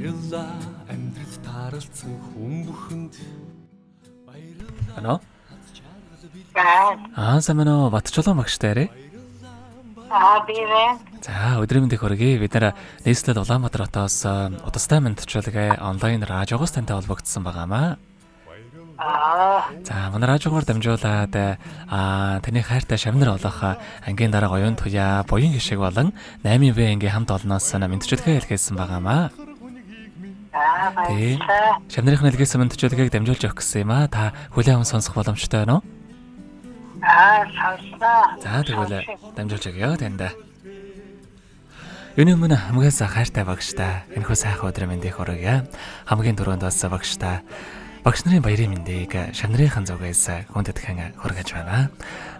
Баярлалаа амьдралд тааралцсан хүн бүхэнд. Баярлалаа. Ано? За. Аа, сайн байна уу? Батчулуун багш дээр. Аа, би вэ. За, өдрийн мэндийг хүргэе. Бид нар нийслэл Улаанбаатар хотоос удастай мэндчилгээ онлайн радиогоос тантай холбогдсон байгаамаа. Аа. За, манай радиогоор дамжуулаад таны хайртай шавнар болох ангийн дарга оюун туяа, буян хишиг болон 8 В ангийн хамт олноос мэндчилгээ илгээсэн байгаамаа. Аа, баярлалаа. Шавнырын илгээсэн мэндчилгээг дамжуулж өгөх гэсэн юм аа. Та хүлээн аван сонсох боломжтой байна уу? Аа, сонсноо. За, тэгвэл дамжуулж өгье танд. Юуны өмнө хамгийн хайртай багштай энэхүү сайхан өдрийн мэндийг хүргье. Хамгийн түрүүнд бас багштай багш нарын баярын мэндийг шавнырынхан зүгээс хүндэтгэн хүргэж байна.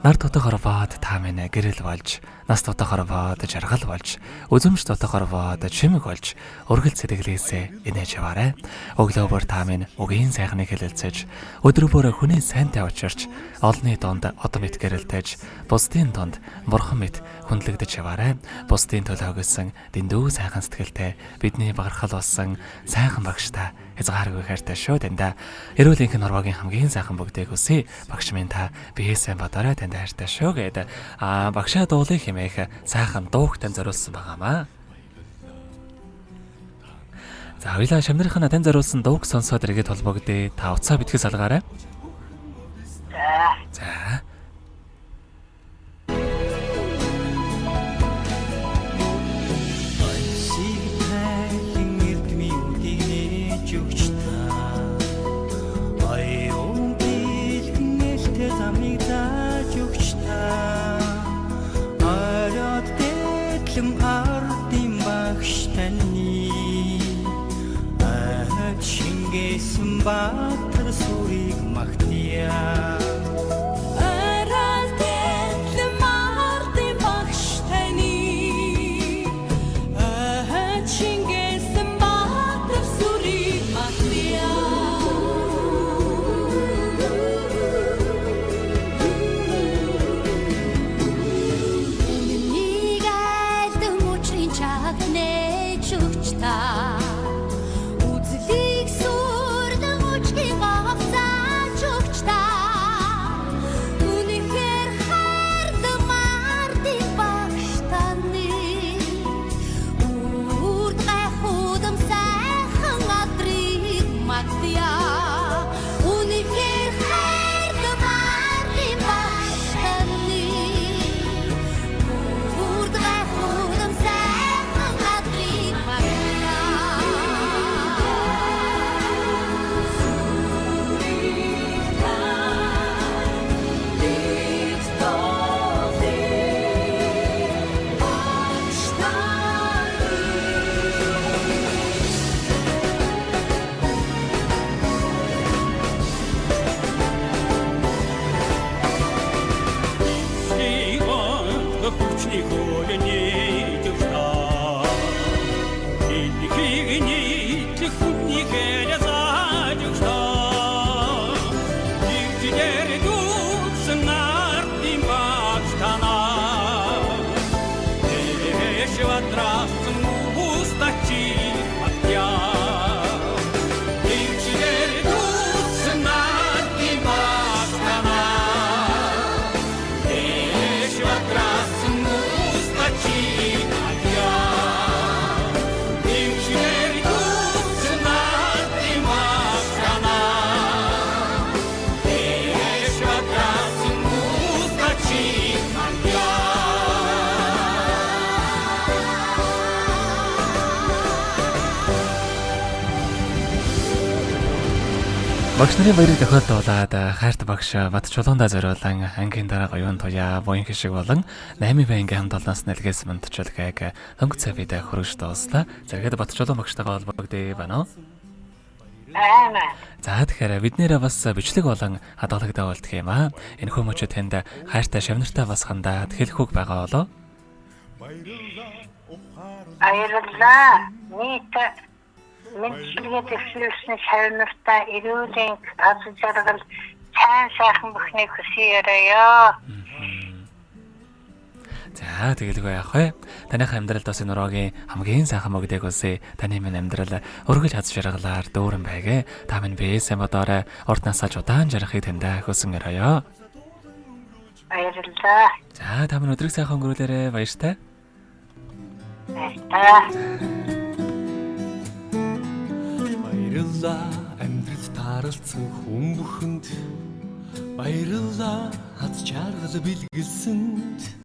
Нар дутах орвоод та минь гэрэл болж, нас дутах орвоод жаргал болж, үзэмж дутах орвоод чимэг болж, өргөл сэтгэлээсээ инээж яваарай. Өглөө бүр та минь үгийн сайхныг хэлэлцэж, өдөр бүр хүний сайнтай учирч, олонний дунд одом мэт гэрэлтэж, бусдын дунд бурхан мэт хүндлэгдэж яваарай. Бусдын төлөө гэсэн дэндүү сайхан сэтгэлтэй бидний багархал болсон сайхан багштай хязгааргүй хайртай шүү таньда. Эрүүл энхэн норвогийн хамгийн сайхан бүгдийг хүсье. Багш минь та бие сайн бодоорой, танд хайртай шүү гэд багшаа дуулах хэмээх сайхан дууг тань зориулсан байгаамаа. За, хоёлаа шавнырынхаа тань зориулсан дууг сонсоод эргээд холбогдъё. Та уцаа битгий салгаарай. За. За. Шиг тайлан эрдмийн үдийг нээж өгч та. Аюун бэлгэн элтэй замыг зааж өгч та. Оройд дээдлэн ардын багш таны айд шингээсэн баатар сүрийг магтъя. Оройд дээдлэн ардын багш таны айд шингээсэн баатар сүрийг магтъя. Үнэнийг айлдах мөчрийн чаг нээж өгч та. Үзлийг сүрлэн мөчгийн гавцааж өгч та. Үнэхээр хайрлан ардын багш таны үрд гайхуудам сайхан алдрыг магтъя. Үнэхээр хайрлан ардын багш таны үрд гайхуудам сайхан алдрыг магтъя. Бид дуулах багш таны. Сигон хүчний хөлний төвшөө. Дэлхийг нийтлэх хүний хэл зааж өгчөө. Дивжидэр дүүсэн ардын багш танаа. Дэш ватраасан устачи матья. Дивжидэр дүүсэн ардын багш танаа. Дэш ватраасан устачи матья. Дивжидэр дүүсэн ардын багш танаа. Дэш ватраасан устачи матья. Багш нарын баярыг тохиолдуулаад хайрт багш Батчулуундаа зориулан ангийн дарга оюун туяа, буян хишиг болон 8 В ангийн хамт олноос нэлгээсэн мэндчилгээг хөнгө цай бид хөргөж дууслаа. Зэрэгэд Батчулуун багштайгаа холбогдъё байна уу? Аа. За, тэгэхээр бид нэрээ бас бичлэг болон хадгалагдаа болдго юм аа. Энэхүү мөчид танд хайртай шавнартаа бас хандаад хэлэх үг байгаа болов? Баярлалаа. Нийт мэндчилгээ дэвшүүлсэн шавнартаа эрүүл аз жаргал сайн сайхан бүхнийг хүсье яриа. За тэгэлгүй яах вэ? Таных амьдралд бас энэ ураагийн хамгийн сайхан мөгдөг үсэ. Таны минь амьдрал өргөж хаз жаргалаар дүүрэн байгээ. Та минь бээ сайн бодоорой. Урд насаа ч удаан жаргахыг таньдаа хүсэн өрөөё. Баярлалаа. За та минь өдрийг сайхан өнгөрүүлээрэй. Баяртай. Баярлалаа. Баярлалаа амьдралд тааралцсан хүн бүхэнд. Баярлалаа аз жаргал бэлгэлсэнд.